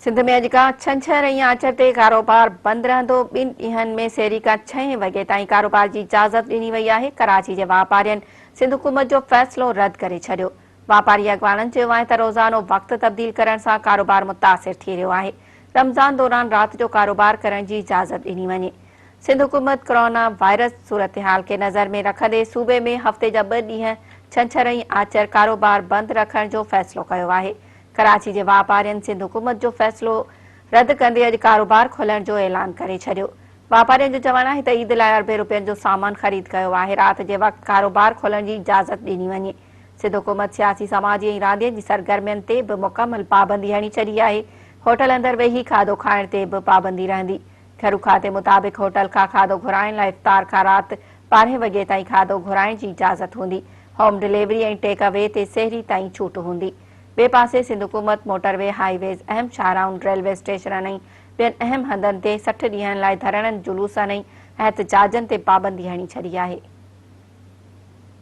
سنڌ ۾ اڄ کان ڇنڇر ۽ آچر تي ڪاروبار بند رهندو، ٻن ڏينهن ۾ سحري کان ڇهين وڳي تائين ڪاروبار جي اجازت ڏني وئي آهي، ڪراچي جي واپارين سنڌ حڪومت جو فيصلو رد ڪري ڇڏيو، واپاري اڳواڻن چيو آهي ته روزانو وقت تبديل ڪرڻ سان ڪاروبار متاثر ٿي رهيو آهي، رمضان دوران رات جو ڪاروبار ڪرڻ جي اجازت ڏني وڃي. سنڌ حڪومت ڪورونا وائرس صورتحال کي نظر ۾ رکندي صوبي ۾ هفتي جا ٻه ڏينهن ڇنڇر ۽ آچر ڪاروبار بند رکڻ جو فيصلو ڪيو آهي. ڪراچي جي واپارين سنڌ حڪومت جو فيصلو رد ڪندي اڄ ڪاروبار کولڻ جو اعلان ڪري ڇڏيو. واپارين جو چوڻ آهي ته عيد لاء اربين روپين جو سامان خريد ڪيو آهي، رات جي وقت ڪاروبار کولڻ جي اجازت ڏني وڃي. سنڌ حڪومت سياسي، سماجي ۽ راندين جي سرگرمين تي به مڪمل پابندي هڻي ڇڏي آهي، هوٽل اندر ويهي کاڌو کائڻ تي به پابندي رهندي. گهرو کاتي مطابق هوٽل کان کاڌو گهرائڻ لاء افطار کان رات ٻارهين وڳي تائين کاڌو گهرائڻ جي اجازت هوندي، هوم ڊليوري ۽ ٽيڪ اوي تي سحري تائين ڇوٽ هوندي. ٻئي پاسي سنڌ حڪومت موٽر وي، هاء ويز، اهم شاهراهن، ريلوي اسٽيشنن ۽ ٻين اهم هنڌن تي 60 ڏينهن لاء ڌرڻن، جلوسن ۽ احتجاجن تي پابندي هڻي ڇڏي آهي.